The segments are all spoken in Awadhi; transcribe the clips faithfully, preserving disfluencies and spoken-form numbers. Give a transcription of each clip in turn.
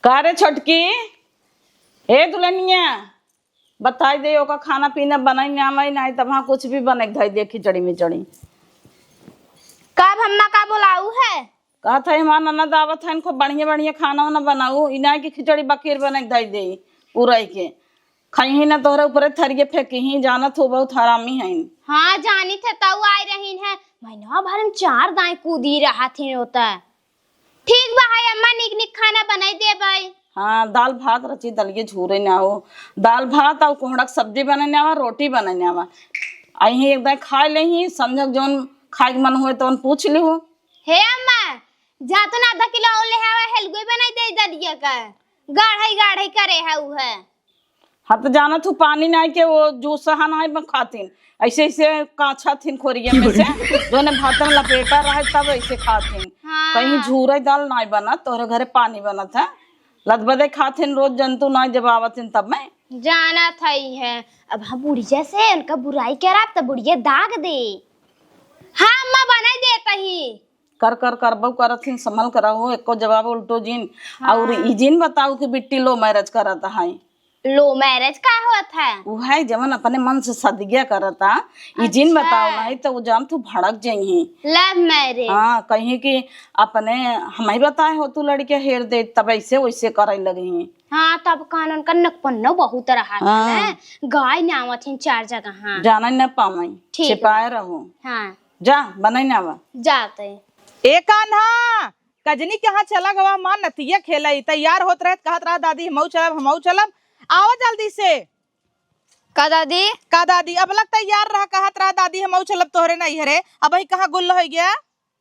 का रे छोटकी, ए दुल्हनिया, बताई दे, ओका खाना पीना बनाई ना, मैं नहीं तब हाँ कुछ भी बने के धई दे, खिचड़ी मिचड़ी। का भम्मा का बोलाऊ है? कहत है, हमार ननद आवत है, इनको बढ़िया बढ़िया खाना वाना बनाऊ, ई नहीं कि खिचड़ी बकीर बने के धई दे, उरई के। खइही ना तोहरे ऊपरे थरिये फेंकिही, जानत हो बहुत हरामी हईन। हाँ, जानित है, तऊ आए रहीन है, महीनवा भर में चार दाई कूदी रहत हैं होता। ठीक बा, है अम्मा, निक निक खाना बनाई देबई। हाँ, दाल भात रची, दलिये झूरे ना हो, दाल भात और कोहड़ा के सब्जी बनाने आवा, रोटी बनाने आवा। अही एक दाई खाए लेही, संझक जौन खाए के मन होए तौन पूछ लिहू। हे अम्मा, जा तो ना आधा किलो और ले आवा, हलुए बनाई दे दलिया का, गाढ़ई गाढ़ई करे है उ है। हाँ, तो जानत हूँ, पानी नाई के वो जूस हा नाई बन खातिन, ऐसे ऐसे काछा थिन खोरिया में से, जोने भातन लपेटा रहे तब ऐसे खातिन। हाँ। कहीं झूरे दाल नाई बनत, तोहरे घरे पानी बनत है। लदबदे खातिन रोज जंतु नाई जब आवतिन तब में। जानत हई है, अब हम बुढ़िया से उनका बुराई करब त बुढ़िया दाग दे। हाँ अम्मा, बनाई देत ही। कर कर करबो करत हिन, संभल कर रहो, एको जवाब उल्टो जिन। हाँ। और ई जिन बताऊ कि बिट्टी love marriage करत है। Love marriage का होत है? उ है जवन अपने मन से सदिया करता। ई जिन अच्छा। बताओ नहीं तो उ जान तू भड़क जइही। Love marriage। हाँ, कहीं कि अपने हम ही बताए हो तू लड़के हेर दे, तब ऐसे वैसे करे लगी। हाँ, तब कानून का नकपन्नो बहुत रहा हाँ। है। गाय नावत हिन चार जगह। हाँ। जाना न पावे, ठीक छिपाए बा। रहो। हाँ। जा, बनाई ना आवा। जाते। ए कान्हा, कजनी के यहाँ चला गवा, माँ नतिया खेलई, तैयार होत रहत, कहत रहा, "दादी, हमऊ चलब, हमऊ चलब।" आवा जल्दी से। का दादी? का दादी? अब लग तैयार रहा, कहत रहा, "दादी, हमऊ चलब तोहरे नैहरे।" अबही कहाँ गुल्ल होइ गया?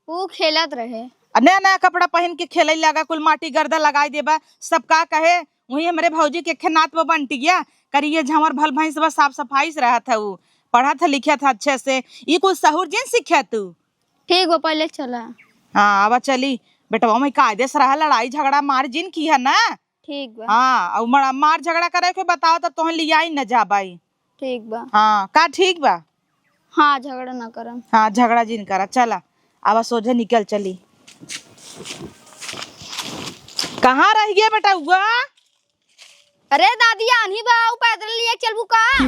ऊ खेलत रहे। आ नया नया कपड़ा पहिन के खेलई लागा, कुल माटी गर्दा लगाई देबा। सब का कहे, वही हमरे भौजी के खेनात में बंट गया, करिए झांवर भल भैंस बा, साफ सफाई से रहत है ऊ, पढ़त है, लिखत है अच्छे से। ई कुल सहूर जिन सीखे तू। ठीक बा, पहले चला। हाँ, आवा चली। बेटवा में कायदे से रहा, लड़ाई झगड़ा मार जिन किहा ना। ठीक बा। हाँ, अउ मड़ा-, मार झगड़ा करे के बताओ, तब तोहन लियाई न जाबाई। ठीक बा। हाँ, का ठीक बा? हाँ, झगड़ा ना करम। हाँ, झगड़ा जिन करा। चला, आवा सोझे निकल चली। कहाँ रह गए बेटउआ? अरे दादी, आन्ही बा, ऊ पैदल लिए चलबू का?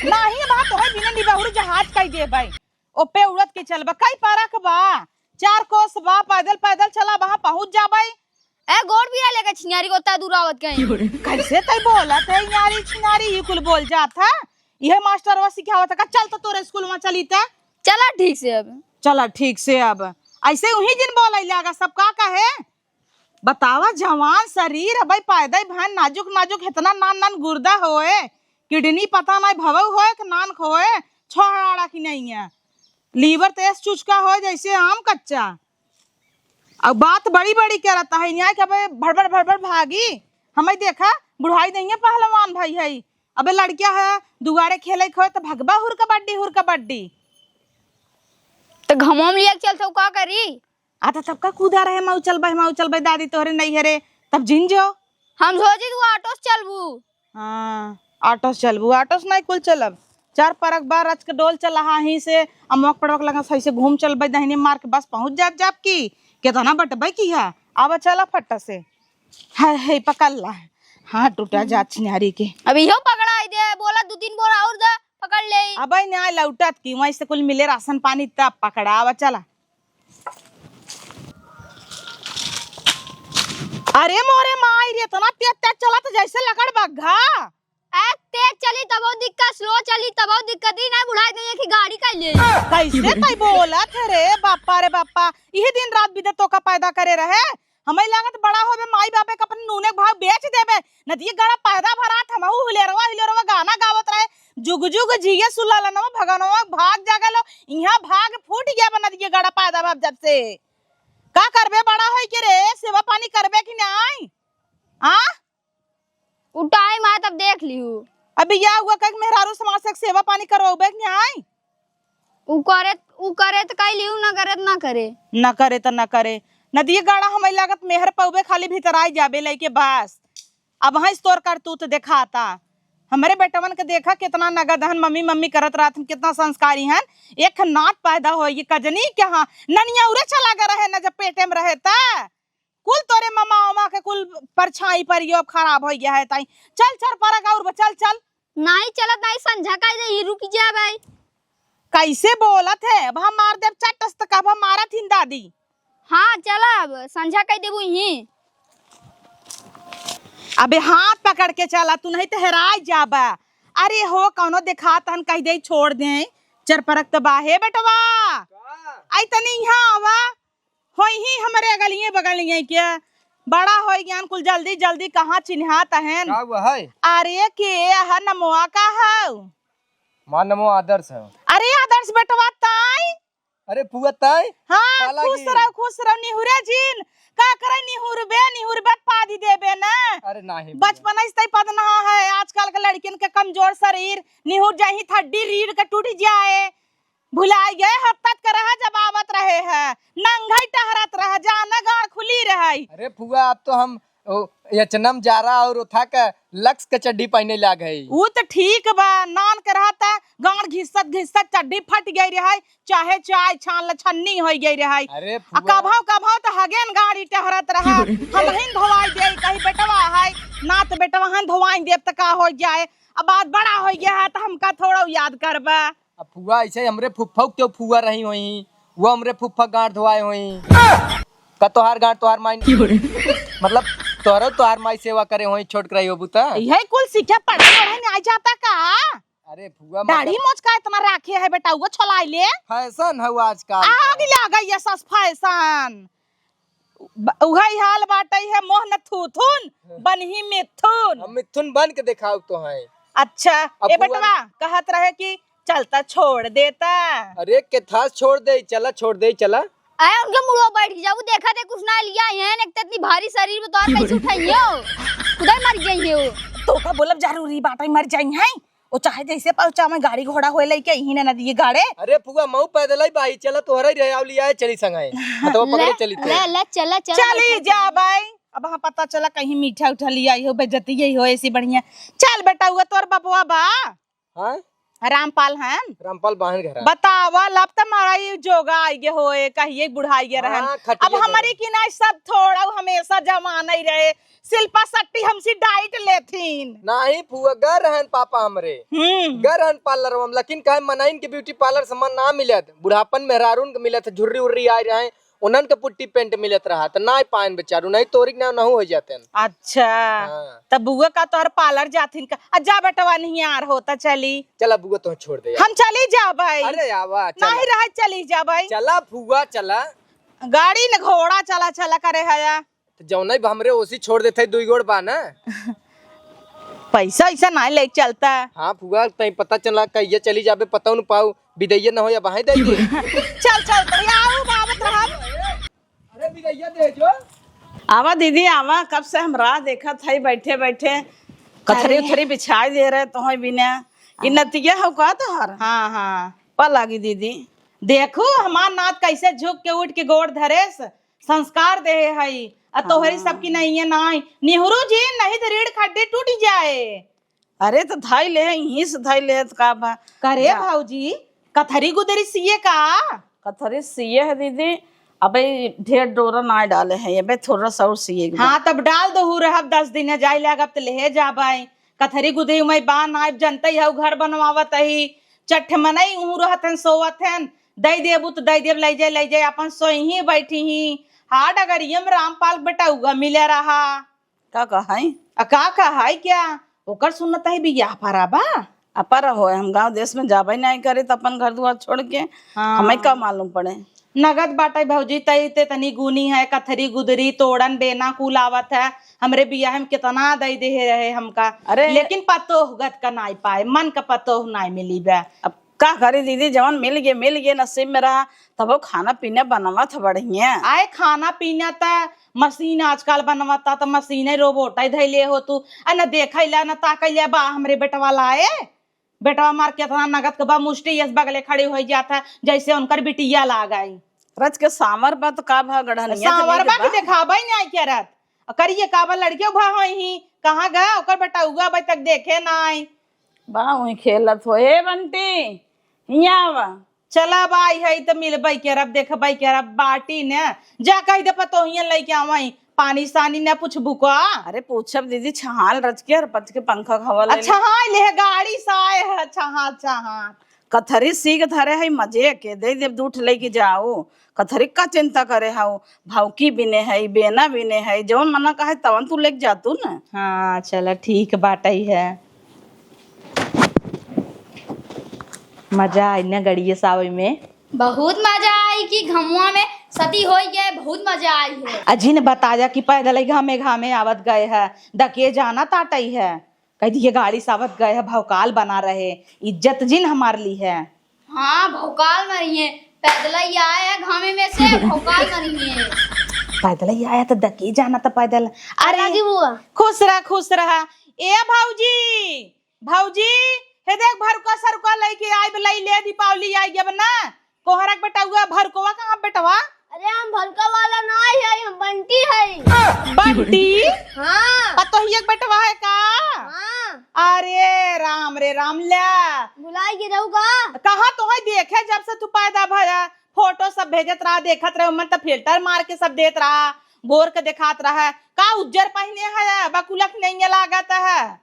नाही बा, तोहे बिना निबहुरी जहाज कई देबे। ओपे उड़त के चलबा, कई परक बा, चार कोस बा, पैदल पैदल चला, वहाँ पहुँच जाबे। ए, गोड़ पीरा लेके छिनारी को ता दूर आवत कहीं। कैसे तई बोलत है, न्यारी छिनारी, ई कुल बोल जात है? इहे मास्टरवा सिखावत है का? चल तो तोरे स्कूल में चली त। चला ठीक से अब। चला ठीक से अब। ऐसे उही जिन बोलै लागा, सब का कहे? बतावा, जवान शरीर अबे पैदा ही भैन, नाजुक नाजुक, इतना नान नान गुर्दा होए, किडनी पता नहीं भवऊ होए कि नान होए, छोहराड़ा की नहीं है। लीवर तो ऐस चुचका होए जैसे आम कच्चा। अब बात बड़ी बड़ी करत है, न्याय के अबे भड़बड़ भड़बड़ भागी। हमें देखा, बुढ़ाई नहीं है, पहलवान भाई है। अबे लड़किया है, दुआरे खेले खोए तो भगबा हुर कबड्डी, हुर कबड्डी। तो घमोम लिया के चलते का करी? आ, त तब का कूदा रहे, "मऊ चलबे, मऊ चलबे, दादी तोहरे नैहरे," तब जिन जो। हम सोची तू ऑटो से चलबू। हाँ, ऑटो से चलबू, ऑटो से नहीं कुल चलब। चार परक बार रच के डोल चला हा, ही से अमोक पड़वक लगा सही से घूम चलबे, दहिने मार के बस पहुँच जाब, जाब की। केतना बटबे की है, आवा चला फट्टा से। हाय, हे पकड़ ला। हाँ, टूटा जा छिनारी के। अब इहो पकड़ाई दे, बोला दू तीन बोर और दे, पकड़ ले। अबे न्याय लौटत की, वहीं से कुल मिले राशन पानी तब पकड़ावा चला। अरे मोरे माई रे, इतना तेज तेज चलत जैसे लकड़ बग्घा। ए, तेज चली तबो दिक्कत, slow चली तबो दिक्कत, ई नहीं बुढ़ाई नहीं है कि गाड़ी कर ले। कैसे तई बोलत है रे बाप्पा रे बाप्पा, इही दिन रात बिदे तोका पैदा करे रहे। हमें लागत बड़ा होबे, माई बापे के अपने नूने के भाव बेच देबे। नदिये गाड़ा पैदा भरात हमहू हिलेरवा हिलेरवा गाना गावत रहे, "जुग जुग जिये सुललनवा भगनवा भाग जागलो।" इहाँ भाग फूट गया बा नदिये गाड़ा पैदा भा जब से। का करबे बड़ा होई के रे, सेवा पानी करबे कि नाई? आ? उ टाइम आए तब देख लिहू। अबे या हुआ कह के मेहरारू समाज से सेवा पानी करवाबे कि नाई? उ करे, उ करे त कई लिहू, ना करे त ना करे। ना करे त ना करे। नदिये गाड़ा हमें लागत मेहर पौबे खाली भीतर आई जाबे लइके बस। अब हंस तोर करतूत देखाता। हमरे बेटवन के देखा कितना नगद हन, मम्मी मम्मी करत रहत हन, कितना संस्कारी हन। एक नात पैदा होई कजनी के हाँ, ननिया उरे चला गए रहे न जब पेटे में रहे त। कुल तोरे ममा उमा के कुल परछाई पर यो खराब होइ गया है ताई। चल चर परक और बा, चल चल। नाहीं चलत, नाहीं संझा कहि देई, रुकि जाबै। कैसे बोलत है? अब हम मार देब चट्टस त कहब हम मारत हिन दादी। हाँ चला, अब संझा कहि देबू ही। अबे हाथ पकड़ के चला, तू नहीं त हेराइ जाबा। अरे हो कौनो देखात हन कहि देई छोड़ देई। चर परक त बा। हे बेटवा, का? आई तनी इहाँ आवा। होइहीं हमरे अगलिये बगलिये के। बड़ा होइ गयान कुल जल्दी जल्दी कहाँ चिन्हात अहन। का हुआ है? अरे के ह नमवा का हौ? माँ नमो आदर्श है। अरे आदर्श बेटवा ताई। अरे फुआ ताई। हाँ, काला खुश की? रहो, खुश रहो, निहुरे जिन। का करे निहुरबे, निहुरबे त पादी देबे ना। अरे नाहीं बे। बचपन से तई पदनहा है, आजकल के लड़कियन के कमजोर शरीर, निहुर जाही त हड्डी रीढ़ के टूटि जाए। भुलाइ गए, हफ्ता क रहा जब आवत रहे है, नंगई टहरत रहा, जाना गाँड़ खुली रहइ। अरे फुआ, अब तो हम ओ, एचनम जारा और ओथा क लक्स क चड्डी पहिने लाग है। ऊ त ठीक बा, नान क रहा त गाँड़ घिस्सत घिस्सत चड्डी फटि गइ रहइ, चाहे चाय छान ल छन्नी होइ गइ रहइ। अरे आ फुआ। कभौ कभौ त हगेन गाँड़ी टहरत रहा, हमहिन धोवाइ देई, कही बेटवा है, ना त बेटवा हन धोवाइ देब त का होइ जाए, अब बात बड़ा होइ गया है त हमका थोड़ा याद करबा। अब फुआ ऐसे हमरे फुफ्फा के क्यों फुआ रही होई, वो हमरे फुफ्फा गाँड़ धोआए होई। का तोहार गाँड़ तोहार माई, क्यों रे? मतलब तोहरो तोहार माई सेवा करे होई, छोट क रही होबू त। यही कुल सीखे पढ़े पढ़े नहीं आ जाता का? अरे फुआ, दाढ़ी मतलब मोछ का इतना राखे है बेटा, वो छोलाई ले। फैशन है वो आजकल। आग लगा ये सस फैशन। ब-, उहइ हाल बाटइ है, मोह न थूथुन, बनही मिथुन। हम मिथुन बन के देखाउब तोहइ। अच्छा, अब ए फुआ बेटवा, कहत रहे कि चलता छोड़ देता। अरे, केथास छोड़ देई, चला, छोड़ देई, चला। आए, उनके मुड़वा बैठ जाऊ, देखा दे, कुछ ना लिया है, एक त इतनी भारी शरीर में तोहर कैसे उठाई हो? खुदाई मर जाई हो। तोका बोलब जरूरी बाटइ, मर जाई हैं। ओ चाहे जैसे पहुँचा, मैं गाड़ी घोड़ा होए लइके इही ना नदिये गाड़े। अरे फुआ, मऊ पैदल ही बाई, चला तोहरा ही रहे, आव लियाए चली संगाए। हथवा पकड़े ले, चली तो। ले, ले, चला, चला, चली बैठा। जा बाई। अब हाँ पता चला कहीं मीठा उठा लिया हो, बेइज्जती यही हो, ऐसी बढ़िया। चल बेटा, हुआ तोर बबुआ बा। हाँ? रामपाल हन। रामपाल बाहन घर। बतावा, लब त मारा ये जोगा आइगे होए, कहिए बुढ़ाइगे रहन। हाँ, खटिया अब हमारी धरे। कि नाई सब थोड़ा, हमेशा जमाना ही रहे। शिल्पा शेट्टी हमसे diet लेथिन। नाही फुआ, गर रहन पापा हमरे। हम्म। गर रहन parlour में, लेकिन काहे मनाइन के beauty parlour से मन ना मिलत। बुढ़ापन मेहरारून के मिलत, झुर्री उर्री आए रहे, उन्हन के पुट्टी pant मिलत रहा, त नाई पाएन बेचारू, नहीं तोरी के नाई नहु हो जातेन। अच्छा। हाँ। तब बुआ का तोहर parlour जाथिन का? आ जा बेटवा, नहीं यार होता चली। चला बुआ, तोह छोड़ दे यार। हम चली जा भाई। अरे आवा, चला। नहीं रहे, चली जा भाई। चला फुआ, चला। गाड़ी न घोड़ा चला, चला करे हया। त जौना भी हमरे ओसी छोड़ देते, दुई गोड़ बा ना। पैसा ऐसा ना ले चलता। हाँ फुआ, तई पता चला कहिया चली जाबे, पता न पाऊ, बिदैया न हो या बहाई दे दे। चल, चल, तैयार हो, बाबत रहब। अरे बिदैया दे जो। आवा दीदी, आवा, कब से हम राह देखत हई बैठे बैठे। कथरी अरे। उथरी बिछाई दे रहे तोहई बिना। ई नतिया हो का तोहर? हाँ, हाँ। पा लागी दीदी। देखू हमार नात कैसे झुक के उठ के गोड़ धरेस। संस्कार देहे हई, आ तोहरी हाँ। सबकी नहीं है, नाई। निहुरू जी, नहीं त रीढ़ खड्डी टूट जाए। अरे, त धाई ले, यहीं से धाई ले, त का बा? करे जा। भौजी, कथरी गुदरी सिए का? कथरी सिए है दीदी, अबे ढेर डोरा ना डाले है, अबे थोड़ा सा और सिए के बा। हाँ, तब डाल दहु रहब, दस दिन जाए लागब त लेहे जाबे। कथरी गुदरी उमई बा नाइब, जनतई हउ, घर बनवावत ही, चट्ठ मनई उहु रहत हन, सोवत हन, दई देबू त दई देब, लई जाए, लई जाए, अपन सोइही बैठिही। हा डगरिया में रामपाल बेटउआ मिले रहा। का कहई? आ का कहई क्या? ओकर सुनत ही बियाह परा बा। आ परा होए, हम गाँव देश में जाबे नाहीं करे त अपन घर दुआर छोड़ के, हाँ। हमें का मालूम पड़े? नगद बाटइ भौजी, तई ते तनी गुनी है, कथरी गुदरी, तोड़न बेना कुल आवत है। हमरे बियाह में केतना दई देहे रहे हमका। अरे। लेकिन पतोह गत का नाई पाए, मन का पतोह नाई मिली बे। अब का करी दीदी, जवन मिल गे, मिल गे, नसीब में रहा, तब वो खाना पीना बनवत ह बढ़िया। आए खाना पीना त मशीन आजकल बनवता, त मशीने रोबोट ही धैले हो तू। आ न देखैला, न ताकैला बा हमरे बेटवा लाए। बेटवा मार केतना नगद के बा, मुष्टी यस बगले खड़ी होइ जात है, जैसे उनकर बिटिया लाग आई। रच के सांवर बा त का भा गढ़निया त सांवर नहीं बा बा। कि देखाबे नहीं आई के रात। आ करिए का बा, लड़के उभा होई ही, कहाँ गा ओकर बेटउआ अबे तक देखे नाई। बा वहीं खेलत हो। ए बंटी, हियाँ आवा। चला बा, आई है त मिलबे के रब, देखबे के रब, बाटी ने। जा कहि दे पतोहियन लइके आवई, पानी सानी न पूछबू का? अरे पूछब दीदी, छहान रच के और पच के पंखा हवा ले अच्छा, ले। हाँ, ले गाड़ी से आए है, अच्छा, हाँ, अच्छा, हाँ। कथरी सीख धरे है मजे के, दे देब दू ठे लेके जाओ। कथरी का चिंता करे हऊ, भौकी बिने है, बेना बिने है, जौन मना कहे तवन तू लेके जा तू न। हाँ, चला ठीक बाटई है। मजा आई न गड़िए सावे में। बहुत मजा आई कि घमुआ में सती होई गए, बहुत मजा आई है। अजी ने बताया कि पैदल ही घामे घामे आवत गए है, दके जाना ताटई है, कह दिए गाड़ी सावत गए है, भौकाल बना रहे, इज्जत जिन हमार ली है। हाँ, भौकाल मरी है, पैदल ही आए है घामे में से, भौकाल मरी है। पैदल ही आया तो दके जाना तो पैदल। अरे लगी बुआ। खुश रहा, खुश रहा। ए भौजी, भौजी, हे देख, भरुका सरुका लइके आइब, लइ ले दीपावली आई अब ना। कोहरा के बेटउआ, भरुकवा कहाँ बेटवा? अरे, हम भरुका वाला नाई है, हम बंटी है। बंटी? हाँ। पतोहिया के बेटवा है का? हाँ। अरे राम रे राम, ले। भुलाई गिरौगा। कहाँ तोहई देखे जब से तू पैदा भया, फोटो सब भेजत रहा, देखत रहे, ओमन त फिल्टर मार के सब देत रहा, गोर के देखात रहा। का उज्जर पहिने है, बकुलक नहीं लागत है।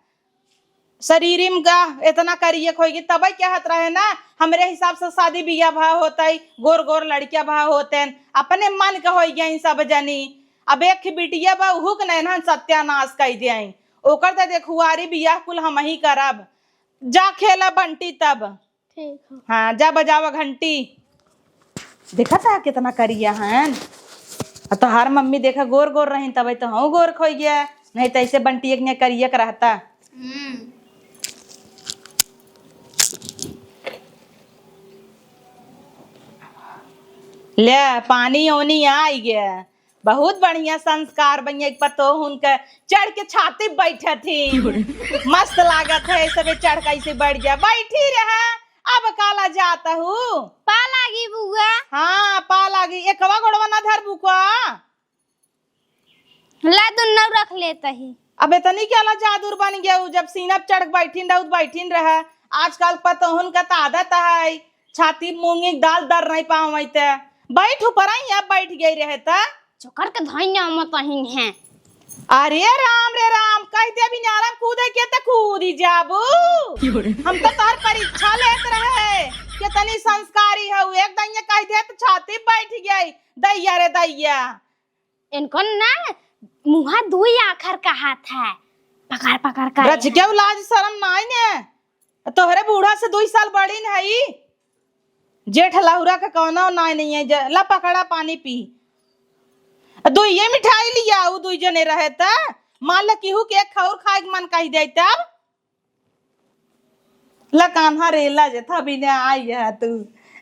शरीरी में का इतना करिए होइगी, तबे कहत रहे ना, हमरे हिसाब से शादी बियाह भा होतई, गोर गोर लड़किया भा होतेन, अपने मन के होई गई सब जनी। अब एक बिटिया बा, उहू के नैनहन सत्यानाश कई दे आई। ओकर त देखुआरी बियाह कुल हमही करब। जा खेला बंटी तब। ठीक है। हाँ, जा बजावा घंटी। देखा था कितना करिया है। आ तोहार मम्मी देखा गोर गोर रही, तबे तो हूँ गोर खोई गया, नहीं तो ऐसे बंटी एक ने करिया के रहता। हम्म। ले, पानी ओनी आई गया। बहुत बढ़िया संस्कार बइया, एक पतोह उनके चढ़ के छाती बैठे थी। मस्त लागत है, सबे चढ़ कैसे बैठ गया, बैठी रहे। अब काला जात हूँ। पा लागी बुआ। हाँ, पा लागी। एकवा गोड़वा ना धर बुकवा। ला दुन्नौ रख लेत ही। अब इतनी के ला जादूर बन गया हूँ, जब सीना पे चढ़ के बैठिन रहू, बैठिन रहा। आजकल पतोहन का त आदत है, छाती मूंगी के दाल दर नहीं पावत है। बैठ ऊपर आई, अब बैठ गई रहे त। चोकर के धइने मत अहिन है। अरे राम रे राम, कह दे बिनारम कूदे के त कूदी जाबू। हम तो तोहर परीक्षा लेत रहे, कितनी संस्कारी हऊ। एक दैया कह दे त छाती बैठ गई, दैया रे दैया। इनको ना मुहा दुई आखर कहात है, पकड़ पकड़ कर रच के। लाज शरम नाई ने। तोहरे बूढ़ा से दुई साल बड़ी न हई। जेठ लहुरा के कौनो नाई नहीं है। जे-, ला पकड़ा पानी पी। दुइये मिठाई लिया, उ दुई जने रहे त। मान ल केहू के एक खौर खाए के मन कही दे तब। ला कान्हा रे, ला जे था बिना आई है तू।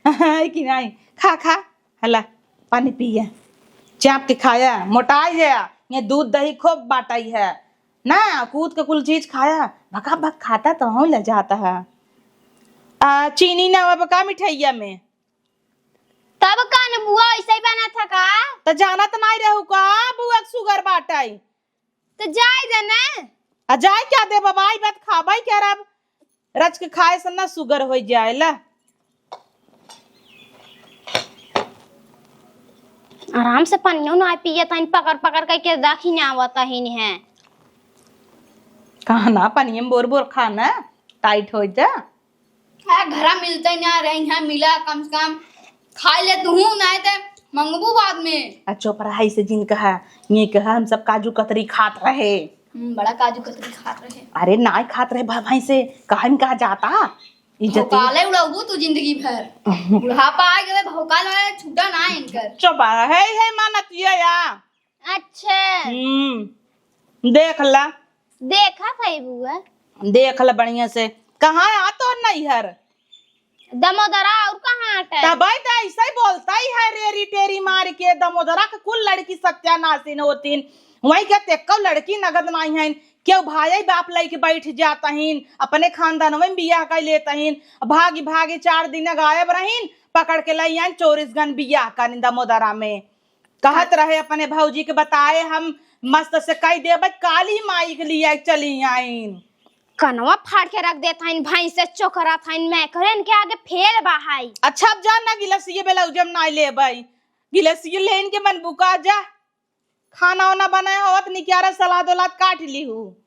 है कि नहीं? खा, खा। हला, पानी पिया। चाप के खाया, मोटाई गया। ये दूध दही खूब बाटाई है। ना, कूद के कुल चीज खाया। भका भक खाता तो हूँ ले जाता है। आ, चीनी ना अब का मिठाइया में? तब का न बुआ ऐसे ही बना था का? त जानत नाई रहू का बुआ के सुगर बाटाई? त जाए दे ना। आ जाए क्या दे बाबा, आई बात खाबाई क्या रब? रच के खाए से ना सुगर हो जाए ला। आराम से पनियो ना पिए तइन पकड़ पकड़ के, के दाखी ना आवत ही है। कहा ना पनियम बोर बोर खा ना, टाइट हो जा। आ, घरा मिलते ना रहे, यहाँ मिला कम से कम। खाई ले तू, ना ते मंगबू बाद में। आ चुप रहा, इसे जिन कहा, ये कहा हम सब काजू कतरी खात रहे। हम्म, बड़ा काजू कतरी खात रहे। अरे नाय खात रहे भा-, भाई से कहा इनका जाता। इज्जत काले उड़ाबू तू जिंदगी भर। बुढ़ापा आ गए, भौकाल वाले छूटा ना इनकर। चुप रहा, है, है मानत ये या। अच्छा। हम्म, देख ला। देखा सही बुआ। देख ला बढ़िया से। कहाँ आ तोर नैहर? दमोदरा और कहाँ हटे? तबे तो ऐसे ही बोलता ही है, रेरी टेरी मार के। दमोदरा के कुल लड़की सत्यानाशीन होतीन। वहीं के तेक्को लड़की नगद नाई हैं। केहू भाई बाप लेके बैठ जाता हीन, अपने खानदान में बियाह कर लेता हीन। भागी भागी चार दिन गायब रहीन, पकड़ के ले आइन चोरिस गन बियाह कर दमोदरा में। कहत रहे अपने भौजी के बताए, हम मस्त से कह देबे, काली माई के लिए चली आइन। कनवा फाड़ के रख देत हइन, भैंस से चोकरत हइन, मैं करेन के आगे फेल बहाई। अच्छा, अब जा ना गिलसिए ब्लाउज हम ना लेबै, गिलसिए लेन के मन बुका जा। खाना ओना बनाए होत निकियारा सलाद ओलाद काट ली हूँ।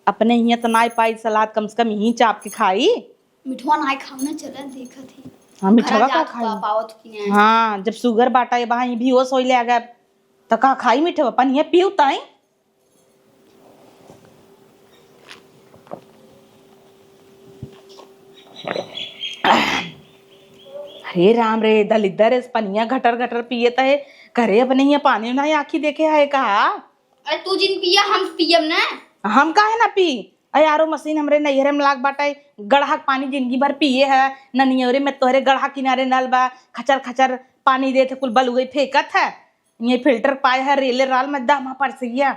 अपने हियाँ त नाई पाई सलाद, कम से कम यहीं चाप के खाई। मिठवा नाई खाऊ ना, चलन देखत ही। हाँ, मिठवा घरा का जात खाई? पा-, पावत की नहीं। हाँ, जब सुगर बाटा ये बहा, ये भी होश होई ले अगर, त का खाई मिठवा? पनिया पीऊ ताई। अरे राम रे, दलिद्दर इस पनिया घटर घटर पियत है। करे अपने हियाँ पानी ना आँखी देखे है का? अरे तू जिन पिया, हम पियब ना। हम काहे ना पी? अरे आरो मशीन हमरे नैहरे में लाग बाटे, गड़हा के पानी जिंदगी भर पिए है, न नियरे में तोहरे गड़हा किनारे नल बा, खचर खचर पानी देत है, कुल बलुए फेंकत है। ये फिल्टर पाए है, रेले राल में दमा परसैया।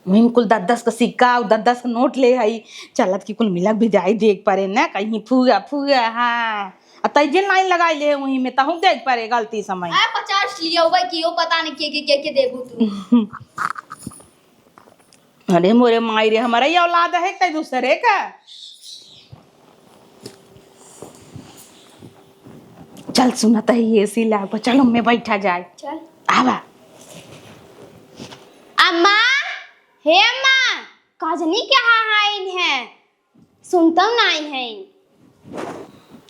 वहीं कुल दस दस का सिक्का और दस दस का नोट ले हई, चलत की कुल मिलक भी जाई देख परे न, कहीं फुआ फुआ, हाँ। आ तै जे लाइन लगाई ले वहीं में, तहूँ देख परे गलती समय। आ, पचास लिया हुआ कि यो पता नहीं के, के, के, के देबू तू। अरे मोरे माई रे, हमारा ये औलाद है कई दूसरे का? चल सुनत है, एसी लागो, चल हमें बैठा जाए। चल। आवा। अम्मा, हे अम्मा, काजनी कहाँ आइन है? सुनतौ नाई है।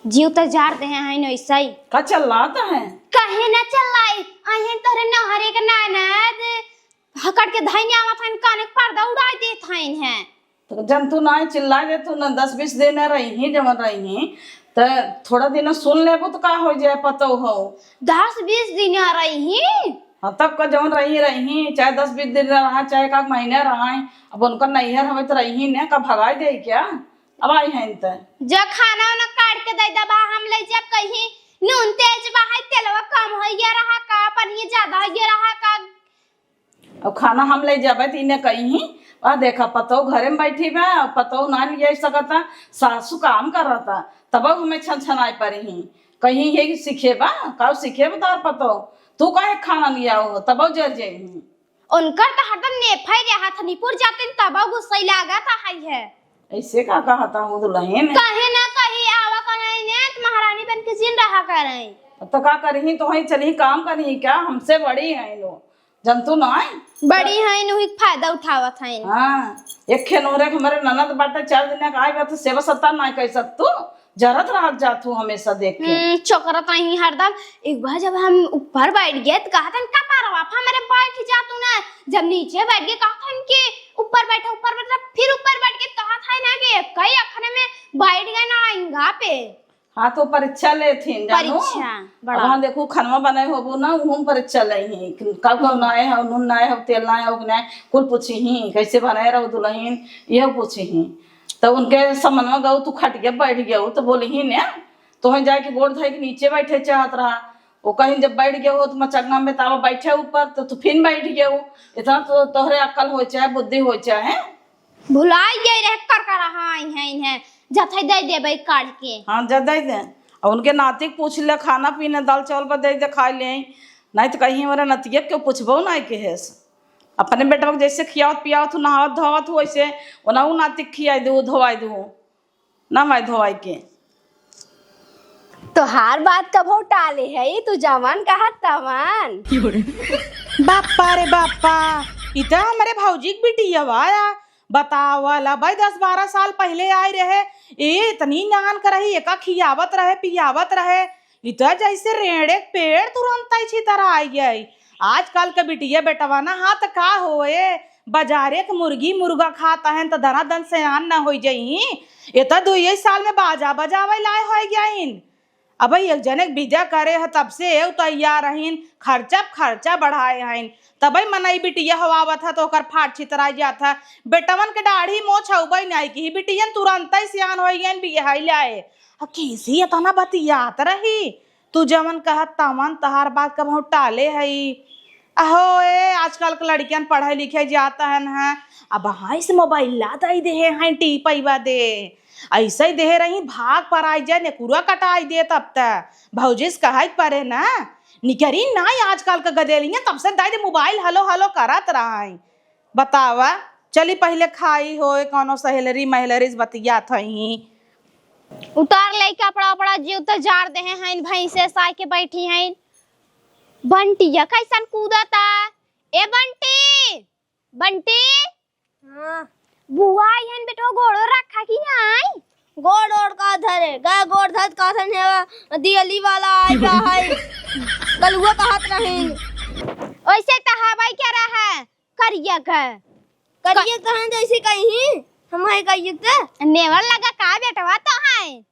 जीव त जार दे हैं ऐसा ही। का चिल्लात है? काहे ना चिल्लाई? आई हैं तोहरे नहरे के ननद। हकट के धइने आवत हइन, काने के पर्दा उड़ाई देत हइन हैं। तो जन तू ना चिल्ला दे, तू ना दस बीस दिन रही, जवन रही, त थोड़ा दिन सुन लेबू त का हो जाए, पतो हो। दस बीस दिन रही? हाँ, तब का जवन रही, रही, चाहे दस बीस दिन रहा, चाहे का महीना रहा, अब उनका नैहर हवे त रही ने, का भगाई दे क्या? अब आई हैं त। जो खाना वाना काट के दे दबा, हम ले जब कहीं नून तेज बा है, तेलवा कम हो गया रहा का, पनिया ज्यादा हो गया रहा का। अब खाना हम ले जाबे त इन्हें कहीं, "वाह, देखा, पतोह घरे में बैठी बा, पतोह ना ले जा सकता, सासू काम करता, तब हमें छन छनाए पड़ी ही।" कहीं ये सीखे बा, का सीखे बा तार पतोह? तू काहे खाना ले आओ, तब जर जाई ही। उनकर त हरदम नेफे रहत, निपुर जातिन, तब गुस्सै लागत है, है। ऐसे का कहता हूँ दुल्हन? कहीं ना कहीं आवा कहीं ने, त महारानी बन के जिन रहा करें। तो का करही, तो वहीं चली काम करही क्या? हमसे बड़ी है लो। जनतू नाई? बड़ी हईन, उही के फायदा उठावत हईन। हाँ, एक खेनोरे के हमरे ननद बाटे, चार दिन के आए बा, तो सेवा सत्कार नाई कर सकतू, जरत रहत जात हूँ हमेशा देख के। हम्म, चोकरत रही हरदम। एक बार जब हम ऊपर बैठ गए, तो कहत हन, "का पारवा, हमरे बैठ जा तू ना।" जब नीचे बैठ गए, कहत हन कि, "ऊपर बैठा, ऊपर बैठा," फिर ऊपर बैठ के कहत है ना कि कई अखने में बैठ गए ना इंगा पे। हाँ, तो परीक्षा लेथिन, जानू। परीक्षा, अब बड़ा। वहाँ देखू, खनवा बनाए होबो ना, उहू में परीक्षा लेही। कब कब हम्म। नाए हो, नून नाए हो, तेल नाए हो कि नाए, कुल पूछी ही, "कैसे बनाए रहो दुल्हन?" ये पूछी ही। तो उनके समनवा गऊ, तू खटिया बैठ गऊ, तो बोली ही ने, "तोहे जाए के गोड़ धोए के नीचे बैठे चाहत रहा।" वो कहीं जब बैठ गए हो, तो मचंगा में तावा बैठे ऊपर, तो तू फिर बैठ गए हो। इतना तो तोहरे अक्ल हो चाहे, बुद्धि हो चाहे। भुलाई गई रहे, कर कर रहा है इन्हें, जथे दे देबे काढ़ के। हाँ, जा दे दे। और उनके नाती के पूछ ले, खाना पीना, दाल चावल पर दे दे, खा ले। नहीं तो कहीं हमारे नतिया के पूछबो नहीं के हेस। अपने बेटवा के जैसे खियावत पियावत हूँ, नहावत धोवत हूँ, वैसे ओनहु नाती के खियाई दू, धोवाई दू। ना भाई धोवाई के। तोहार बात कभो टाले है, तू जवन कहत तवन। बाप्पा रे बाप्पा, ई त हमरे भौजी के बिटिया बा। बतावा ला भाई, दस बारह साल पहिले आई रहे, ए इतनी नान करही, एका खियावत रहे, पियावत रहे, ई त जैसे रेड़े के पेड़ तुरंत ही छितर आई गई। आजकल के बिटिया बेटवा ना, हाँ त का होए, बाजारे के मुर्गी मुर्गा खात हन त दना दन सयान ना होई जइहीं। ए त दुइये साल में बाजा बजावे लाए होई गइन। अबे एक जने के विदा करे ह तब से एउ तैयार हइन, खर्चा प खर्चा बढ़ाए हइन। तबे मनई बिटिया होआवत ह त ओकर फाट छितराई जात ह। बेटवन के दाढ़ी मोछ अउबे नाई की, बिटियन तुरंतै सियान होई गइन बियाहै लाए। आ कैसे एतना बतियात रही? तू जवन कहत तवन, तहार बात कबहूँ टाले हई। अहो ए, आजकल के लड़कियन पढ़े लिखे जात हन हैं, अब हाँ से मोबाइल ला दई देहे हैं टीपैबा दे। ऐसे ही देहे रही, भाग पर आई जाए, नेकुरा कटाई देत अब त। भौजी से कहै के परे ना, निकरी नाई आजकल के गदेलियाँ, तब से दाई दे मोबाइल हलो हलो करत रहा है। बतावा, चली पहिले खाई होए, कौनो सहेलरी महलरी से बतियात हई। उतार ले कपड़ा उपड़ा, जीव त जार देहे हईन, भैंसे साय के बैठी हईन। बंटिया कैसन कूदता, ए बंटी, बंटी। हाँ। बुआ आई हन बेटवा, गोड़ो रखा कि नाई? गोड़ ओड़ का धरे, गा गोड़ धर का धन है, दियली वाला आई बा है। कलुआ कहत रहिन। ओइसे त हवाई क्या रहा? करिया का। करिया कहाँ जैसे कहीं, हम है कहिए त। नेवर लगा का बेटवा तो है।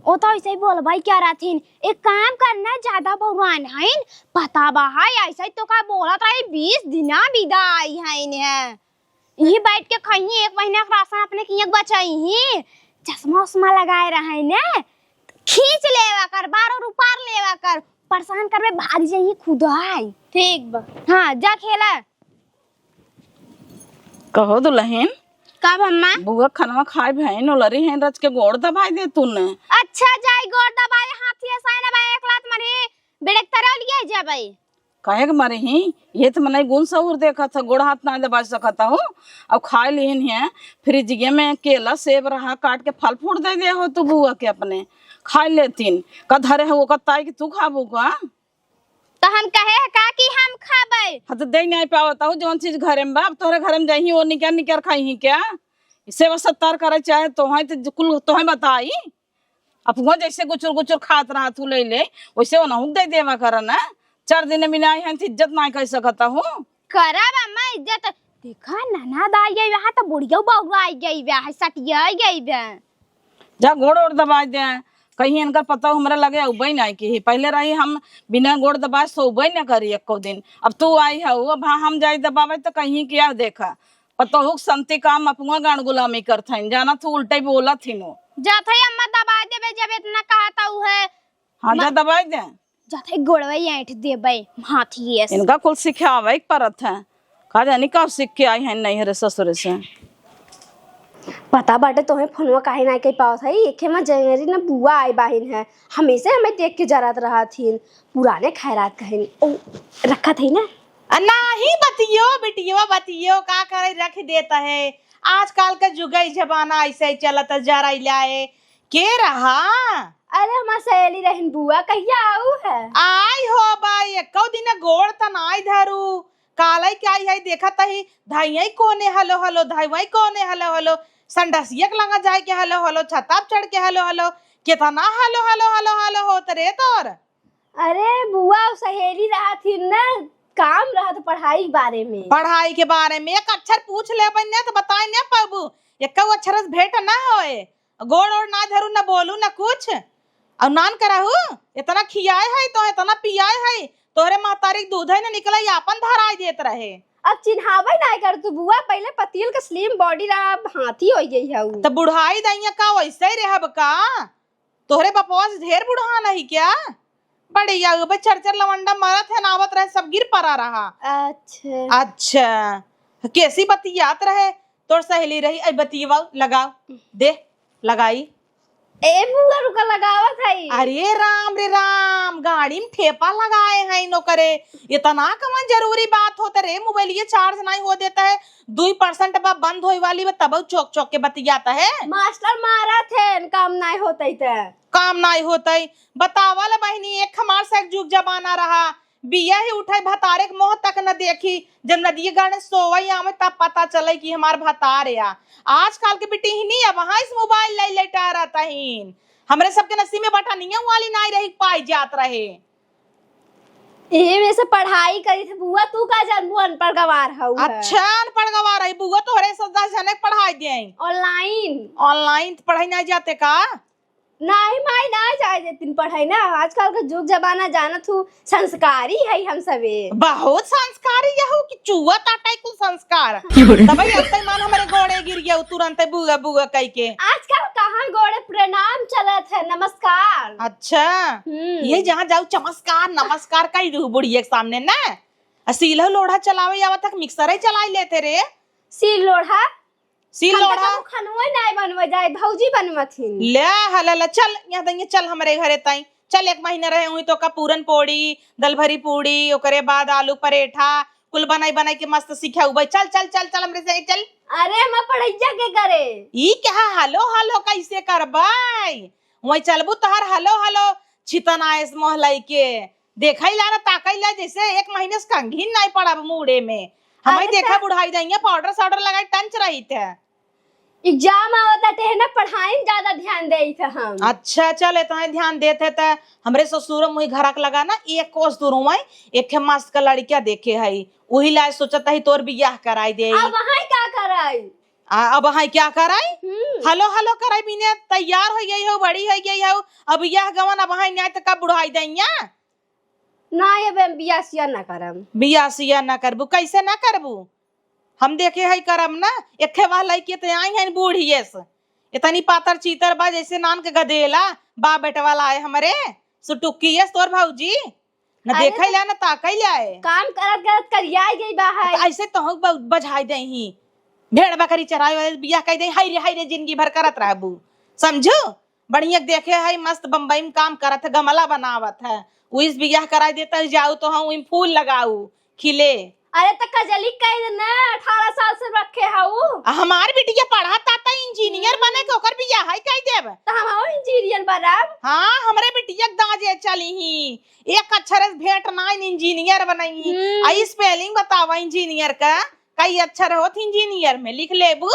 ओ तो ऐसे ही बोलबाई क्या रहथिन, एक काम करना, ज्यादा बउरान हइन, पता बा है, ऐसे ही तो का बोलत रही, बीस दिना बिदा आई हइन है। यही बैठ के खइही, एक महीना के राशन अपने किए बचाई ही, चश्मा उश्मा लगाए रहे ने, खींच लेवा कर, बारो रुपार लेवा कर, परेशान करबे, भाग जाइए खुद आई। ठीक बा। हाँ, जा खेला। कहो दुलहिन। का बम्मा? बुआ खनवा खाए भैन ओलरी हैं, रच के गोड़ दबाई दे तूने। अच्छा, जाई गोड़ दबाई, हाथी ऐसा है ना भाई, एक लात मारी, बेड़क तरह लिया जाबे। काहे के मारे ही? ये तो मनई गुण सहूर देखत है, गोड़ हाथ ना दबा सकत हूँ। अब खाए लिहिन है, फ्रिजिये में केला सेब रहा, काट के फल फ्रूट दे दे हो तू बुआ के अपने, खाए लेतीन। का धरे हो ओकर ताई कि तू खाबू का? तो हम कहे है का कि हम खाबे? हाँ, तो दे नहीं पावत हूँ, जौन चीज घरे में बा, अब तोहरे घरे में जाही, वो निकर निकर खाई ही क्या? सेवा सत्कार करे चाहे तो है, तो कुल तो है बताई। अब वो जैसे गुचुर गुचुर खात रहा तू ले ले, वैसे ओनहु के दे देवा कर ना। चार दिन में आई हैं, तो इज्जत ना कर सकत हूँ। करब अम्मा इज्जत। देखा, ननद आई गई बा, तो बुढ़िया बउआ आई गई बा, है सटिया आई गई बा। जा गोड़ ओड़ दबाई दे, कहीं इनकर पतोह हमरे लगे अउबे ना की। पहले रही हम बिना गोड़ दबाए सोबे ना करी एको दिन। अब तू आई हऊ, अब हाँ हम जाई दबावे तो कहीं क्या देखा, पतोहू के संती काम अपुआ गान गुलामी करत हइन, जाना तू उल्टे बोलत हिनो। जात है अम्मा दबाई देबे, जब इतना कहत हऊ है। हाँ, जा दबाई दे। जाते गोड़वा ऐंठ देबे, हाथी ऐस। इनका कुल सिखावे के परत है। का जानी कब सीख के आई हैं नैहरे ससुरे से। पता बाटे तोहे फोनवा काहे ना कइ पावत है, एखे मा जंगरी ना बुआ आई बाहिन है। हमेशा हमें देख के जरत रहत हिन। पुराने खैरात कहिन। ओ, रखत है ना? आ, नाही बतियो, बिटियो बतियो, का करे रख देत है। आजकल के जुगई जमाना ऐसे चलत, जराई लाए। के रहा? अरे, हमार सहेली रहिन बुआ, कहिया आऊ है? आई हो बाई, एको दिन गोड़ त नाई धरू। कालई के आई है, देखत ही, धाइयाई कोने हलो हलो, धाइवाई कोने हलो हलो, संडसिया के लगा जाए के हलो हलो, छत्ता पे चढ़ के हलो हलो, केतना हलो हलो हलो हलो होत रे तोर। अरे बुआ, उ सहेली रहत ही न, काम रहत पढ़ाई के बारे में। पढ़ाई के बारे में एक अक्षर पूछ लेबे न त बताए न पाबू, एको अक्षर से भेंट न होए। गोड़ ओड़ ना धरू, न बोलू, न कुछ। और नान करहू, इतना खियाए है तो इतना पियाए है, तोहरे महतारी के दूध है न निकले, आपन धराई देत रहे। अब चिन्हावे ना कर तू बुआ, पहले पतील के slim body रहा, अब हाथी हो गई है उ। त बुढ़ाई दइया का वैसे ही रहब का? तोहरे बपवा से ढेर बुढ़ान है क्या? बड़े या बे चर चर लवंडा मरत है, नावत रहे, सब गिर पड़ा रहा। अच्छा। अच्छा, कैसी बतियात रहे तोर सहेली रही, ऐ बतियवा लगाओ, दे, लगाई। ए बुआ रुका, लगावत है। अरे राम रे राम, गाड़ी में ठेपा लगाए हैं नोकरे, इतना कवन जरूरी बात होत रे, मोबाइल ये charge नहीं हो देता है, दुई percent बा बंद होए वाली बा, तब चौक चौक के बतियात है। मास्टर मारत है, काम नहीं होते ते। काम नाई होतई। बतावल बहिनी, एक हमार से एक जुग जमाना रहा, बिया ही उठाई भतारे के मुँह तक न देखी, जब नदिये गाड़े सोवई आवे तब पता चले कि हमार भतार या। आजकल के बिटिहनी अब हाँ इस मोबाइल ले लेटा रहता हीन। हमरे सबके नसीब में बटनिया वाली नाई रही पाई जात रहे। एहे में से पढ़ाई करी थे बुआ, तू का जानबू अनपढ़ गवार हऊ है। अच्छा, अनपढ़ गवार है बुआ, तोहरे से दस जने के पढ़ाई दे। Online। Online पढ़ाई ना जाते का? नाही माई, ना जाए देतिन पढ़ाई ना। आजकल का जुग जमाना जानत हू, संस्कारी है हम सबे। बहुत संस्कारी यहू कि चुआ ताटाई कुल संस्कार। तबे अत्ते मान हमरे गोड़े गिर गया, तुरंते बुआ बुआ कह के। आजकल कहाँ गोड़े प्रणाम चलत है, नमस्कार। अच्छा। हम्म। ये जहाँ जाऊ चमस्कार नमस्कार कह दू बुढ़िया के सामने ना। आ सील लोढ़ा चलावे आवत तक मिक्सर ही चलाई लेते रे। सील लोढ़ा? सील हम तो लोढ़ा। कबो खनवे नाय बनवे जाए, भौजी बनवत हिन। ले, हला, ला, चल, यहाँ दइया, चल हमरे घरे ताई। चल, एक महीना रहे हुई तो का पूरन पोड़ी, दलभरी पूड़ी, ओकरे बाद आलू परेठा, कुल बनाई बनाई के मस्त सिखाऊ भाई। चल, चल, चल, चल, हमरे से चल। अरे, हम पढ़ैया के करे। ई क्या हलो, हलो कैसे करबाई? वहीं चलबू तोहर हलो, हलो, छितनाइस मोहलाई के। देखा ही ला ना, ताका ही ला, जैसे एक महीने से कंघी नाई पड़ब मूड़े में। हमही अरे देखा ता- बुढ़ाई दइया, पाउडर साउडर लगाई टंच रही थे। एग्जाम आवत बाटे है ना, पढ़ाई में ज्यादा ध्यान देई थे हम। अच्छा, चल, इतना ध्यान देते त हमरे ससुर मुही घरक लगा ना, एक कोस दूर हुआ, एक ठे मस्त का लड़किया देखे हई, वही लाए सोचत हई तोर बियाह कराई दे। अब वहाँ का कराई? आ, अब वहाँ क्या कराई? हम्म। हलो हलो कराई, बिने तैयार हो गई हो, बड़ी हो गई हो, अब यह गवन अब वहाँ न्याय त कब बुढ़ाई दइया? ना, ये बे-, बियाह सिया ना करम। बियाह सिया ना करबू, कैसे ना करबू? हम देखे हई करम ना, एके वाह लइके ते आई हैं बूढ़िए से। इतनी पातर चीतर बा जैसे नान के गदेला, बा बेटवा लाए हमरे, सुटुक्की यस तोर भौजी। न अरे देखै तो ला, न ताकै ला है। काम करत करत करिया गई बा है। तो ऐसे तो हम ब-, बजाई दे ही। भेड़ बकरी चरावे वाले बियाह कह दे, हाय रे, हाय रे, जिंदगी भर करत रहबू। समझू? बढ़िया देखे है, मस्त बम्बई में काम करत है, गमला बनावत है। उइस बियाह कराई देता है, जाऊ तो हम उइम फूल लगाऊ, खिले। अरे त कजली कह दे ना, अठारह साल से रखे हऊ। आ, हमार बिटिया पढ़त ता, ता इंजीनियर हम्म। बने के, ओकर बियाह है कह देब। त हम इंजीनियर बनब। हाँ, हमरे बिटिया के दाजे चली ही। एक अक्षर से भेंट ना, इंजीनियर बनई। हम्म। आ, spelling बतावा इंजीनियर का, कई अक्षर होत इंजीनियर में, लिख लेबू?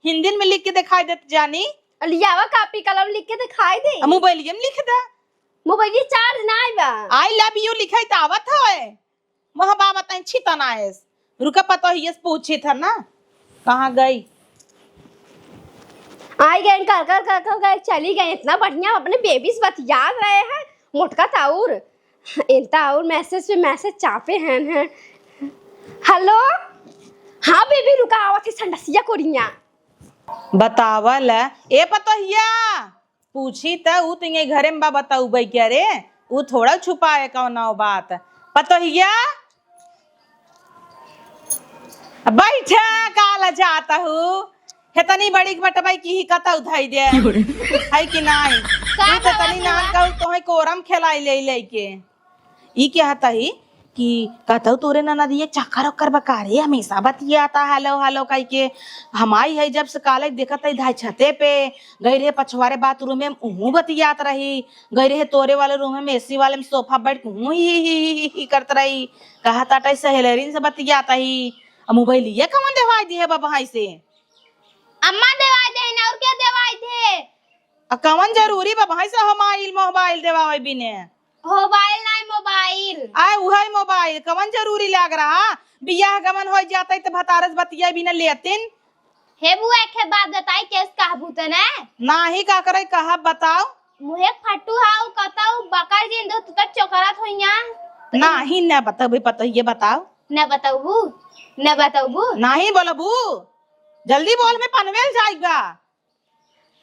हिंदी में लिख के दिखाई देत जानी। लियावा कापी कलम लिख के दिखाई दे। आ, मोबाइलिया में लिख दा। मोबाइलिया चार्ज ना आइबा। I love you लिखाई त आवत होए। मोह बाबा तैं छितना है। रुका पतोहिए से पूछी था ना, कहाँ गई? आई गए, कर, कर, कर, कर, कर चली गए। इतना बढ़िया अपने बेबी से बतिया रहे हैं। मोटका ताउर, इनता और मैसेज पे मैसेज चापे हैं, हैं। हेलो, हाँ बेबी, रुका, आवत ही संडसिया कोरिया। बतावल, ए पतोहिया, पूछी त ऊ तिंगे घरे में बा, बताऊ बई क्या रे? ऊ थोड़ा छुपाए कौनो बात। पतोहिया, बैठा, काला जाता हूँ। हेतनी बड़ी बटवाई की ही कतऊ धई दे। है कि नाई? का तू तो बात तनी है नान बा? कहू तोहे कोरम खेलाई ले लेके। ई कहत ही कि कहतऊ तोरे ननदिया चक्कर ओक्कर बा का रे, हमेशा बतियाता हेलो हेलो कह के। हम आई है जब से कॉलेज देखत है धाई छते पे गई रहे पछवारे बाथरूम में, उहूँ बतियात रही। गई रहे तोरे वाले रूम में एसी वाले में सोफा बैठ के उहूँ ही, ही, ही, ही, ही करत रही। कहत आटे सहेलरिन से बतियात ही। अब मोबाइलिया कवन देवाई दिहे बा भाई से? अम्मा देवाई दे ना, और क्या देवाई दे? आ कवन जरूरी बा भाई से मोबाइल, मोबाइल देवावे बिने? मोबाइल नाई, मोबाइल। आय, उहै मोबाइल, कवन जरूरी लाग रहा? बियाह गमन होइ जातै त भतारस बतिया बिना लेतिन। हे बुआ, एक बात बताई, केस कहबू त ने? नाही, का करे, कहब, बताओ। मुहे फट्टू हाउ, कतौ बकर जिन दो, तू त चोकरत होइया। नाही, न बतबे, पतोहिए बताओ। न बतबू? न बतबू? नाही बोलबू, जल्दी बोल, में पनवेल जाइबा।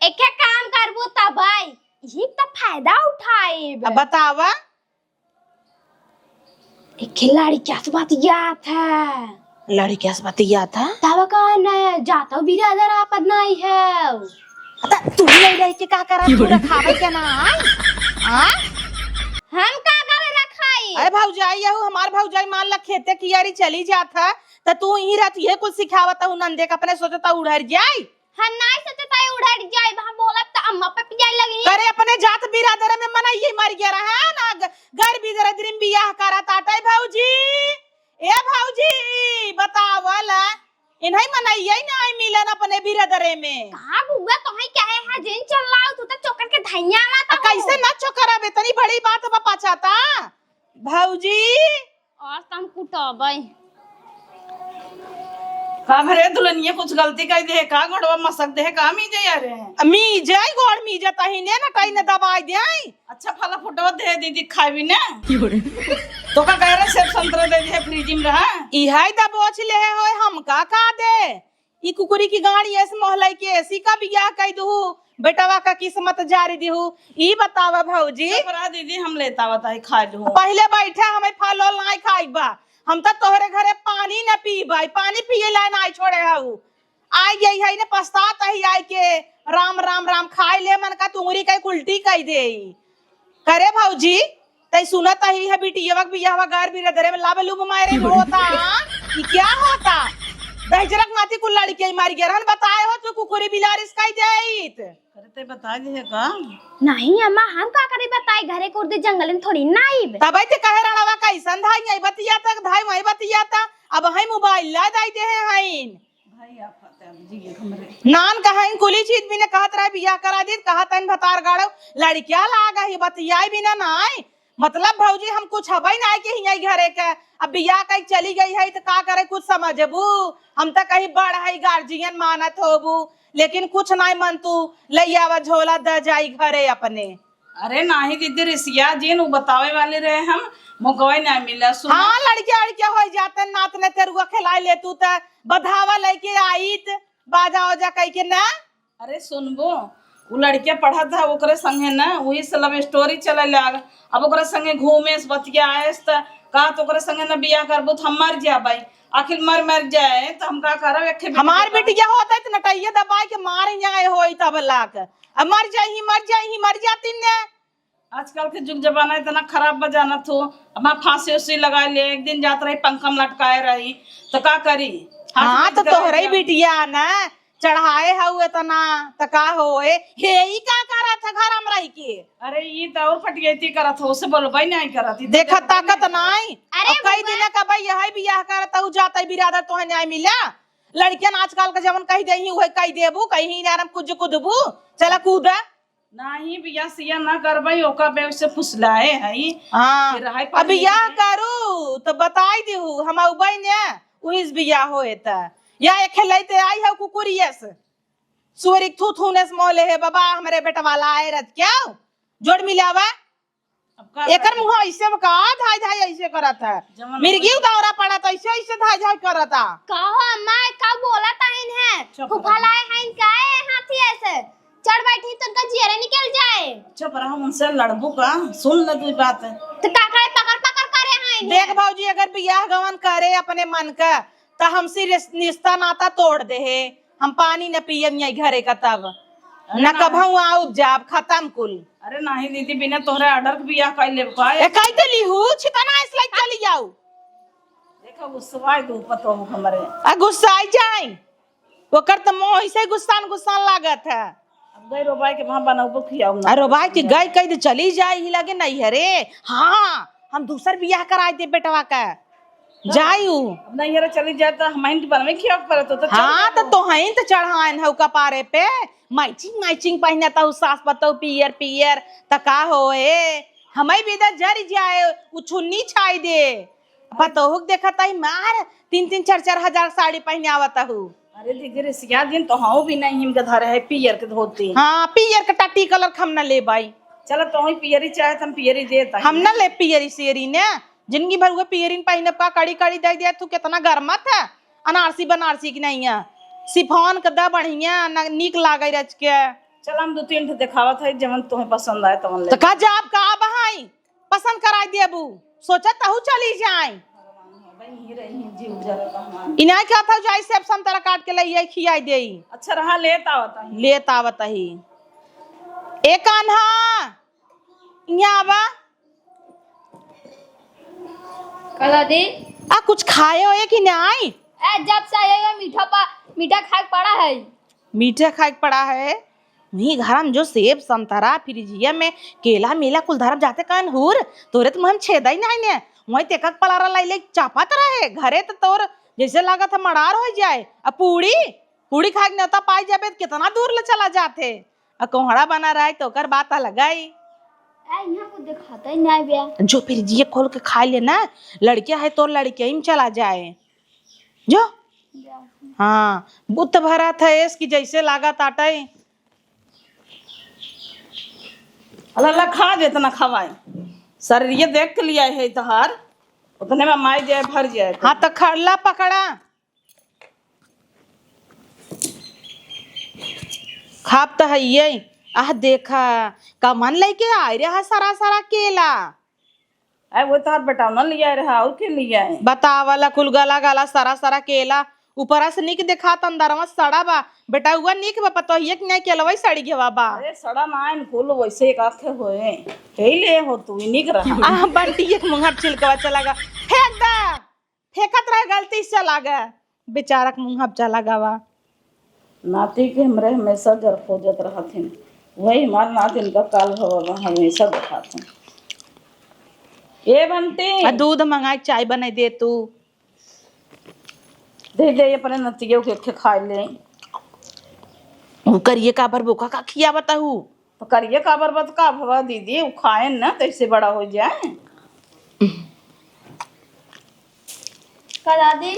एके काम करबू तबै, यही त फायदा उठाइब। अब बतावा। एके लड़किया से बतियात है। लड़किया से बतियात है? तब का न जातो बिरादर आपत नाई है। त तू नहीं रह के का करत, तू रखावे के ना आय? आ? हम का करे रखाई? अरे भौजाई, यहू हमार भौजाई मान ला खेते कियारी चली जात है, त तू यहीं रहत, ये कुल सिखावत हूँ नंदे का, अपने सोचता उड़र जाई। हम नाई सोचत हई उड़र जाइब, हम बोलब त अम्मा पे पियाई लगी। करे अपने जात बिरादर में मनइये मर गया रहा ना, ग-, गैर बिरादरी में बियाह करत आटे भौजी। ए भौजी, बतावल, इन्हई मनइये नाई मिलन अपने बिरादरे में। का बुआ, तोहई कहे है जिन चल लाओ, तू त चोकर के धइया ला आ, त कैसे ना चोकर, अब इतनी बड़ी बात बा पाछा ता। भौजी, आज त हम कुटबै। का भरे दुल्हनिया कुछ गलती कर दे का? गोड़वा मसक दे का? मीजे यारे। मीजे, गोड़ मीजे तही ने न कहीं न दबाई दे। अच्छा फला फुटवा दे दीदी खाबी ने। तो का कह रहे सेब संतरा दे दे फ्रिज में रहा। इहाई दबोच ले होय, हम का का दे? ई कुकुरी की गाड़ी एस मोहलाई के एसी का बियाह कई दुहु, बेटवा का किस्मत जारी दिहु। ई बतावा भौजी। चुप रहा दीदी, हम लेता बताई खा लूँ। पहले बैठा, हमें फल ओल नाई खाई बा। हम त तोहरे घरे पानी न पीबा, पानी पिए ला नाई छोड़े हऊ। आई गई है ने पछतात ही आई के, राम राम राम खाए ले मन का तुंगरी कई उल्टी कई दे। करे भौजी, तै सुनत ही है बिटियवा के बियाहवा गैर बिरादरे में love लुभ मारे में होता, हाँ? ई क्या होता? तहिजरक नाती कुल लड़के मारी गे रहन, बताए हो तू कुकुरी बिलारिस कई देइत। अरे ते बता दिहे का? नहीं अम्मा, हम का करी बताई, घरे कुर्दी जंगल में थोड़ी ना आइब। तबै ते कहे रणवा कैसन धाई, यही बतिया तक धाई, वही बतिया ता। अब है मोबाइल ला दाई देहे हईन। भाई आफत है, अब जी हमरे। नान कहाइन कुली चीज भी ने कहत रहे बियाह करा दी, कहत हईन भतार गाड़ो, लड़किया लाग ही बतियाई भी ना नाई। मतलब भौजी हम कुछ हबै नाई के हियाई घरे के, अब बियाह कई चली गई है तो का करे कुछ समझबू? हम तो कहीं बड़ है गार्जियन मानत होबू, लेकिन कुछ नाई मन तू ले आवा झोला द जाई घरे अपने। अरे नाही दीदी, रिसिया जिन, उ बतावे वाले रहे हम, मौकवा ही ना मिला। सुन। हाँ, लड़किया, लड़किया हो जाते, नात ने तेरुआ खिलाए ले तू त बधावा लेके आईत, बाजा ओजा कह के ना। अरे सुनबो, उ लड़किया पढ़त है, ओकरे संगे ना, वही से लव स्टोरी चले लाग। अब ओकरे संगे घूमेस, बतियाएस, त कहा तो ओकरे संगे ना बियाह करबो, त हम मर जाबै। आखिर मर, मर जाए, त हम का करब? एक ठे हमार बिटिया होत है, त नटैया दबाए के मारे जाए होई तब लाग। अब मर जाई, मर जाई, मर जाती ने। आजकल के जुग जमाना इतना खराब बा जानत हो। अब फांसी उसी लगाए ले, एक दिन जात रही पंखा में लटकाए रही, तो का करी? हाँ, तो तोहरे ही बिटिया ना चढ़ाए हऊ इतना, तो का हो ए? हे, ई का करत है घर में रह के? अरे, ई तो और फटियती करत हो, उसे बोलबे नहीं करत, ई तो देखत ताकत नहीं। अरे अब कई दिन का भाई यही बियाह करत हऊ, जात है बिरादर, तोहे न्याय मिला। लड़कियन आजकल का जवन कही देही, उहे कही देबू, कहीं ना कुछ कुदबू, चला कूदा। नाही, बियाह सियाह ना करबै, ओका बे से फुसलाए हई। हाँ, फिर हाय अब पानी बियाह के करू तो बताई दिहू, हम अउबै ने, उहिस बियाह होए त। या एखे लइते आई हऊ कुकुरिया से। सुअरी थू थू ने से मोले हे बाबा, हमरे बेटवा ला आए रत क्या? जोड़ मिलावा। अब का एकर करी? मुँह ऐसे में का धाई धाई ऐसे करत है? जवन मिर्गी होई। उदावरा पड़ा त ऐसे ऐसे धाई धाई करत आ। का हो अम्मा, का बोलत हईन है? चुप रह। फुफलाए हईन का ए हाथी ऐसे? चढ़ बैठी, तनका जियरे निकल जाए। चुप रह, उनसे लड़बू का? सुन ले तू बात। तो का करे पकड़ पकड़ करे हैं इन्हें? देख भौजी, अगर बियाह गवन करे अपने मन का, त हमसे रिस-, रिश्ता नाता तोड़ देहे। हम पानी न पियब यही घरे का तब। अरे न ना। कभऊ आउब जाब, खतम कुल। अरे नाही दीदी, बिना तोहरे order के बियाह कर लेब का? ए, कह देली हूँ, छितना इसलाई चली जाऊ। देखो, गुस्साए दू पतोह हमरे। आ, गुस्साई जाए। ओकर त मोह ऐसे गुस्सान गुस्सान लागत है। अब गई रोबाई के वहाँ बनाऊ खियाऊ ना। आ, रोबाई के गई कह दे चली जाए ही लगे नहीं है रे। हाँ, हम दूसर बियाह कराए दे बेटवा का। जाई उ। अब नहीं है रे, चली जाए त हमहिन के बनवे खियावे के पड़त हो, तो चल हाँ, जाए त वो। तोहइन त चढ़ाएन हउ कपारे पे। Matching matching पहिनत हउ सास पतोह पियर पियर, त का होए? हमई बेदा जरि जाए, उ छुन्नी छाई दे। पतोहू के देखत आई मार, तीन तीन चार चार हजार साड़ी पहिने आवत हउ। अरे दीदी, रिसिया दिन तो हऊ भी नहीं, हिम के धरे है पियर के धोती। हाँ, पियर के टट्टी colour के हम न लेबाई। चलो, तोहई पियरी चाहे त हम पियरी देत हई। हम न ले पियरी सेरी ने, जिंदगी भर उहे पियरिन पहिनब का, कड़ी कड़ी दे दिया, तू कितना गरमत है, अनारसी बनारसी की नहीं है, शिफॉन के दा बढ़िया, न नीक लागे रच के। चल, हम दू तीन ठे देखावत है, जवन तोहे पसंद आए तवन ले। तो का जाब का बहाई, पसंद कराई देबू, सोचा तहू चली जाए। भगवान हो, बहिन ही रही, जीव जरत हमार। इनाय कहत हउ जाई सेब संतरा काट के लइया खियाई देई। अच्छा रहा, लेत आवत हई। लेत आवत हई। ए कान्हा, इहाँ आवा। का दादी? आ, कुछ खाए होए कि नाई? ए, जब से आए हो मीठा पा-, मीठा खाए के पड़ा है। मीठा खाए के पड़ा है? वही घर में जो सेब, संतरा, फ्रिजिया में केला मेला कुल धरब जाते कान हुर, तोरे तो मुँह में छेदा ही नाई ने। वही तेका के पलारा लाई ले चापत रहे, घरे तो तोर जैसे लागत है मड़ार हो जाए। आ पूड़ी, पूड़ी खाए के न्योता पाई जाबे तो कितना दूर ले चला जाते। आ कोहड़ा बना रहा है तो ओकर बात अलग आई। आ, यहाँ कुछ दिखाता ही नहीं बे। जो फ्रिजिया खोल के खा ले ना, लड़किया है तो लड़किया ही में चला जाए। जो? जा। हाँ, बुत भरा था एस की जैसे लागत आटे। अल्लाह, अल्लाह, खा जेतना खवाए। शरीर ये देख के लिया है तहार, उतने में माई जाए, भर जाए। हाँ, तो खड़ला पकड़ा। खाब त हइये। आह, देखा, कमन लइके आए रहा सरा सरा केला। आए, वो तोहर बेटौना लिया रहा, और के लिया है? बतावला, कुल गला गला सरा सरा केला, ऊपरा से निक देखात, अंदरवा सड़ा बा। बेटउआ निक बा, पतोहिया के नहीं केलवा सड़ी गवा बा। अरे, सड़ा ना, इन कुल वैसे एक आखे होए। कई ले हो तू, ई निक रहा। आह, बंटी एक मुंहर छिलकवा चला गा। फेंक दा। फेंकत रहे गलती से लागे। बेचारा के मुँह हब्जा लगावा। नाती के हमरे हमेशा जर खोजत रहत हिन, वही हमार नातिन का काल भवा हमेशा देखात हिन। ए बंटी, आ दूध मंगाई, चाय बनाई दे तू। दे दे, अपने नतियो के, के खाए ले। उ करिए काबर बोका का खिया बताऊ? तो करिए काबर बत का भवा दीदी, उ खाए न तैसे बड़ा हो जाए। का दादी?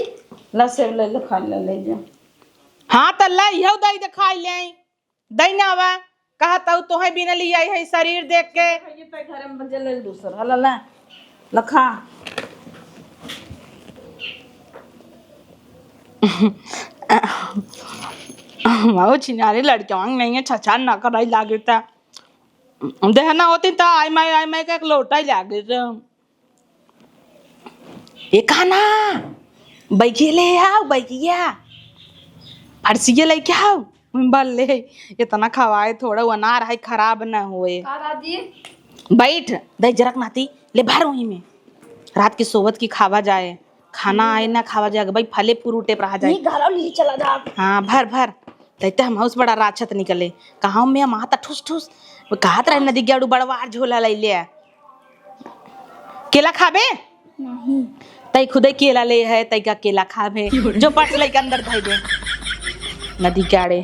ला सेव ले ले, खा ले, ले जा। हाँ, त ला, इहौ दई दे, खाई ले। दई ना आवा, कहा तऊ तोहे बिना लिया है शरीर देख के। ये पे घर में बजे ले दूसर, हला ला, लखा। माओ छिनारे लड़के मांग नहीं है, छछान ना कराई लागे ता। देहना होती त आई माई, आई माई का एक लोटा ही लागे ता। ए काना, बैगिया ले आओ, बैगिया। फरसिया लेके आओ। बल्ले, इतना खवाए थोड़ा, वो अनार है, खराब ना होए। का दादी? बैठ, दे जरक नाती, ले भर वहीं में। रात की सोवत की खावा जाए, खाना आए ना खावा जाए, भाई फले फ्रूटे पर रहा जाए। ये घरों ले चला जा। हाँ, भर, भर। तैते हम हाउस बड़ा राक्षस निकले। कहाँ में माता ठुस ठुस। वो कहत रहे नदी गेड़ू बड़वार झोला ले ले। केला खाबे? नहीं। तई खुदे केला ले है, तई का केला खाबे? जो पट लइका अंदर धई दे। नदी के आड़े।